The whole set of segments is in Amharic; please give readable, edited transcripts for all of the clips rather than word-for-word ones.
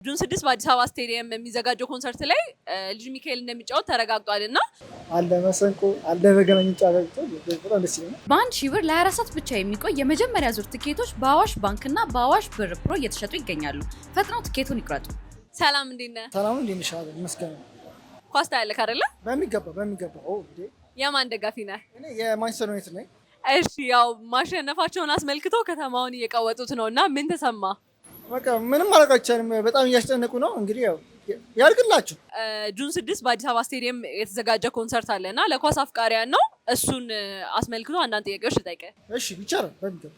June 6 በአዲስ አበባ ስቴዲየም የሚዘጋጀው ኮንሰርት ላይ ልጅ ሚካኤል እንደሚጫወት ተረጋግጧል እና አለ መሰንቆ፣ አለ በገና የሚጫወት በጣም ደስ ይለኛል። በ1,000 ብር ለ24 ሰዓት ብቻ የሚቆይ የመጀመሪያ ዙር ትኬቶች በአዋሽ ባንክና በአዋሽ ብር ፕሮ እየተሸጡ ይገኛሉ። ፈጥነው ትኬቱን ይቁረጡ። ሰላም፣ እንዴት ነህ? ሰላም፣ እንዴት ነሽ? አለ ይመስገን። ኳስ ታያለህ አይደለ? በሚገባ በሚገባ። ኦ እንዴ! የማን ደጋፊ ነህ? እኔ የማንቸስተር ዩናይትድ ነኝ። እሺ፣ ያው ማሸነፋቸውን አስመልክቶ ከተማውን እየቀወጡት ነው እና ምን ተሰማ? በቃ ምንም ማድረግ አይቻልም። በጣም እያስጨነቁ ነው። እንግዲህ ያው ያድርግላችሁ። June 6 በአዲስ አበባ ስቴዲየም የተዘጋጀ ኮንሰርት አለ እና ለኳስ አፍቃሪያን ነው። እሱን አስመልክቶ አንዳንድ ጥያቄዎች ልጠይቅህ። እሺ፣ ይቻላል በሚገባ።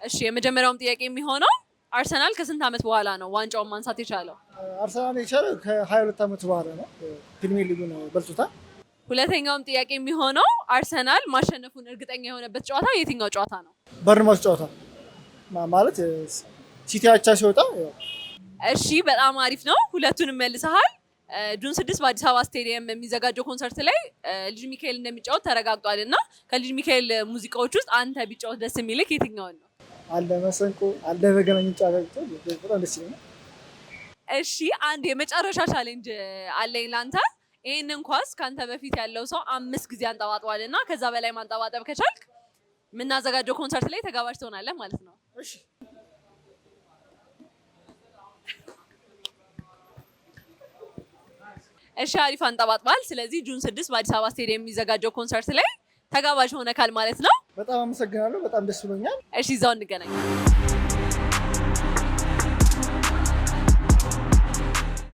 እሺ፣ የመጀመሪያውም ጥያቄ የሚሆነው አርሰናል ከስንት ዓመት በኋላ ነው ዋንጫውን ማንሳት የቻለው? አርሰናል የቻለው ከ22 ዓመት በኋላ ነው። ፕሪሚየር ሊጉን በልቶታል። ሁለተኛውም ጥያቄ የሚሆነው አርሰናል ማሸነፉን እርግጠኛ የሆነበት ጨዋታ የትኛው ጨዋታ ነው? በርንማውዝ ጨዋታ ማለት ሲቲ አቻ ሲወጣ ያው። እሺ፣ በጣም አሪፍ ነው። ሁለቱንም መልሰሃል። June 6 በአዲስ አበባ ስቴዲየም የሚዘጋጀው ኮንሰርት ላይ ልጅ ሚካኤል እንደሚጫወት ተረጋግጧል እና ከልጅ ሚካኤል ሙዚቃዎች ውስጥ አንተ ቢጫወት ደስ የሚልክ የትኛውን ነው? አለ መሰንቆ፣ አለ በገና የሚጫወት በጣም ደስ ይለኛል። እሺ፣ አንድ የመጨረሻ challenge አለኝ ላንተ። ይህንን ኳስ ከአንተ በፊት ያለው ሰው አምስት ጊዜ አንጠባጥቧል እና ከዛ በላይ ማንጠባጠብ ከቻልክ የምናዘጋጀው ኮንሰርት ላይ ተጋባዥ ትሆናለህ ማለት ነው። እሺ። እሺ፣ አሪፍ አንጠባጥቧል። ስለዚህ June 6 በአዲስ አበባ ስቴዲየም የሚዘጋጀው ኮንሰርት ላይ ተጋባዥ ሆነካል ማለት ነው። በጣም አመሰግናለሁ። በጣም ደስ ብሎኛል። እሺ፣ እዛው እንገናኝ።